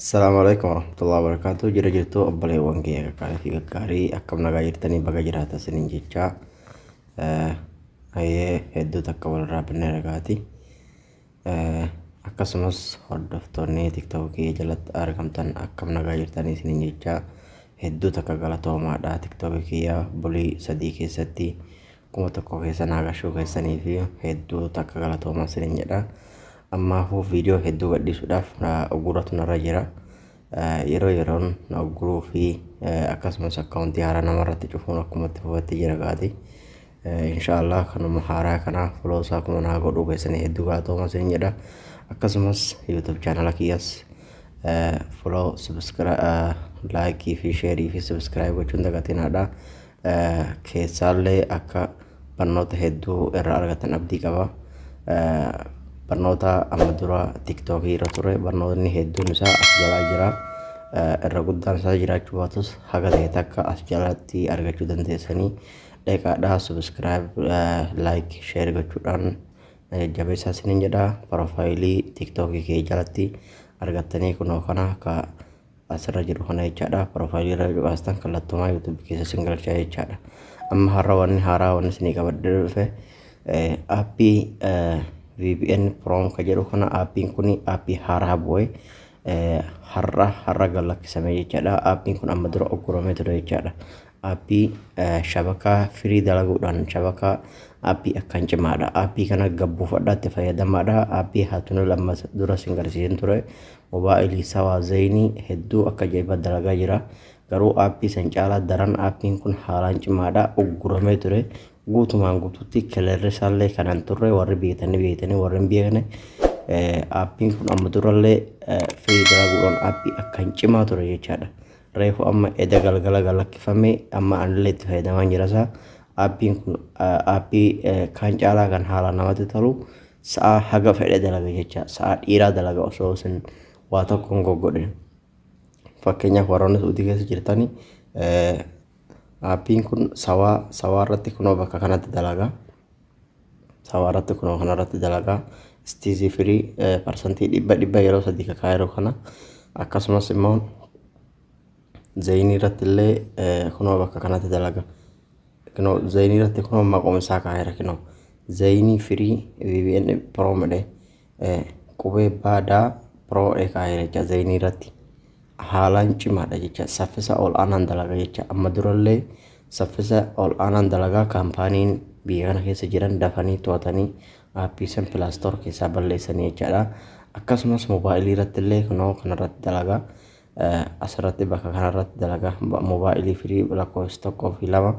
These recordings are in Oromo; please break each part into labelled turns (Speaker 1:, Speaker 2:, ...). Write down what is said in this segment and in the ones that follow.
Speaker 1: Assalaamu alaikum warahmatullahi wabarakatuh. Jira jirtu obboleewwan kiyya qaqqaalii fi gaggaarii, akkam nagaa jirtanii? Baga jiraata isiniin jecha. Ayyee, hedduu takka walirraa binnee nagaati. Akkasumas hordoftoonni TikTokii jalatti argamtan, akkam nagaa jirtanii isiniin jecha. Hedduu takka galatoomaadha. TikTokii kiyya bulii 3 keessatti 1000 keessa naagashuu keessanii fi hedduu takka galatoomaa isiniin jedha. Ammaafuu viidiyoo hedduu gadhiisuudhaaf uguratu narra jira. Yeroo yeroon na ugguruu fi akkasumas akkaawuntii haaraa namarratti cufuun akkuma itti fufatti jira gaati. Inshaallah kanuma haaraa kana follow isaa kuma naa godhuu keessanii hedduu galatoomaa isiniin jedha. Akkasumas YouTube chaanala kiyyas follow, subscribe, like fi share fi subscribe gochuun dagatinaadha. Keessaallee akka barnoota hedduu irraa argatan abdii qaba. Barnoota amma dura TikTokii irra ture barnoonni hedduun isaa as jalaa jira. Irra guddaan isaa jiraachuu baatus, haga ta'e takka as jalatti argachuu dandeessanii dheqaadhaa subscribe, like, share gochuudhaan jajjabeessaa isiniin jedha. Profaayilii TikTokii kee jalatti argattanii kunoo kana ka asirra jiru kana jechaadha. Profaayilii irra cuqaastan kallattumaa YouTubeii keessa isin galchaa jechaadha. Amma har'a wanni haaraa wanni isinii qabadhee dhufe aappii VPN Pro ka jedhu kana. Aappiin kun aappii haaraa bu'ee har'a har'a galakkisame jechaadha. Aappiin kun amma dura ogguramee ture jechaadha. Aappii shabakaa free dalaguudhaan shabakaa aappii akkaan cimaadha. Aappii kana gabbuufadhaa itti fayyadamaadha. Aappii haatuun lama dura isin garsiisin ture. Mobaayilii sawaa zayinii hedduu akka ajaa'iba dalagaa jira. Garuu aappii san caalaa daran aappiin kun haalaan cimaadha. Ugguramee ture. Guutumaan guutuutti kileerri isaallee kanan turre warri beektanii beektanii, warri hin beekne, aappiin kun amma durallee free dalaguudhaan aappii akkaan cimaa ture jechaadha. Reefu amma eda galgala galakkifame, amma anillee itti fayyadamaa jira isaa. Aappiin kun aappii kaan caalaa kan haalaan namatti tolu, sa'a haga fedhe dalaga jecha, sa'a dhiiraa dalaga osoo isin waa tokko hin goggodhin. Fakkeenyaaf, warroonni Suudii keessa jirtanii, aappiin kun sawaa sawaa irratti kunoo bakka kanatti dalaga. Sawaa irratti kunoo kanarratti dalagaa. Istiizii free 100% yeroo 3 kakaa yeroo kana. Akkasumas immoo zayinii irratti illee kunoo bakka kanatti dalaga. Kunoo zayinii irratti kunoo maqoon isaa kaa'eera, kunoo zayinii free VPN Pro jedhee qubee baadaa Pro kaa'eera jecha. Zayinii irratti haalaan cimaadha jecha, saffisa ol aanaan dalaga jecha. Amma durallee saffisa ol aanaan dalagaa, kaampaaniin biyya kana keessa jiran dafanii to'atanii aappii san Play Store keessaa balleessanii jechaadha. Akkasumas moobaayilii irratti illee kunoo kanarratti dalagaa. Asirratti bakka kanarratti dalagaa moobaayilii free lakkoofsa 1 fi 2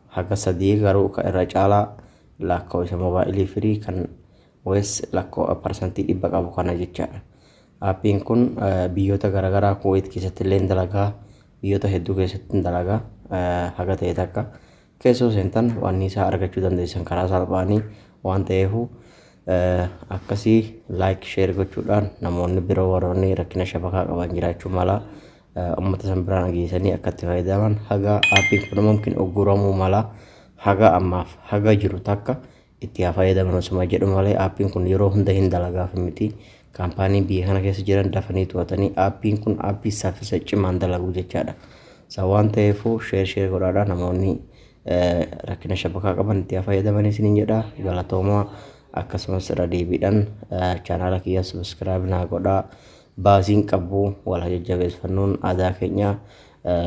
Speaker 1: haga 3, garuu kan irra caalaa lakkoofsa moobaayilii free kan wees lakkoo 100% qabu kana jechaadha. Aappiin kun biyyoota garaagaraa, Kuwait keessatti illee dalagaa, biyyoota hedduu keessatti dalagaa. Haga ta'e takka keessoo seentan wanni isaa argachuu dandeessan karaa salphaanii waan ta'eef, akkasii like, share gochuudhaan namoonni biroo warroonni rakkina shabakaa qaban jiraachuu mala, uummata san biraan geessanii akka itti fayyadaman. Haga aappiin kun mumkin ogguramuu mala, haga ammaaf haga jiru takka itti haa fayyadaman osuma jedhu malee, aappiin kun yeroo hunda hin dalagaaf miti. Kaampaanii biyya kana keessa jiran dafanii to'atanii aappiin kun aappii saffisa cimaan dalagu jechaadha. Isa waan ta'eef share share godhaadha, namoonni rakkina shabakaa qaban itti haa fayyadaman isiniin jedha. Galatoomaa. Akkasumas irra deebiidhaan chaanaala kiyya subscribe naa godhaa. Baasiin qabu, wal jajjabeeffannuun aadaa keenya.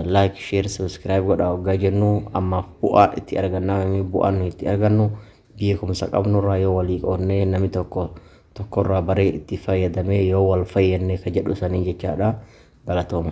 Speaker 1: Like, share, subscribe godhaa waggaa jennu ammaaf bu'aa itti argannaa, bu'aan nuyi itti argannu beekumsa qabnurraa yoo walii qoonnee, namni tokko tokkorraa baree itti fayyadamee yoo wal fayyadne ka jedhu sanii jechaadha. Galatooma.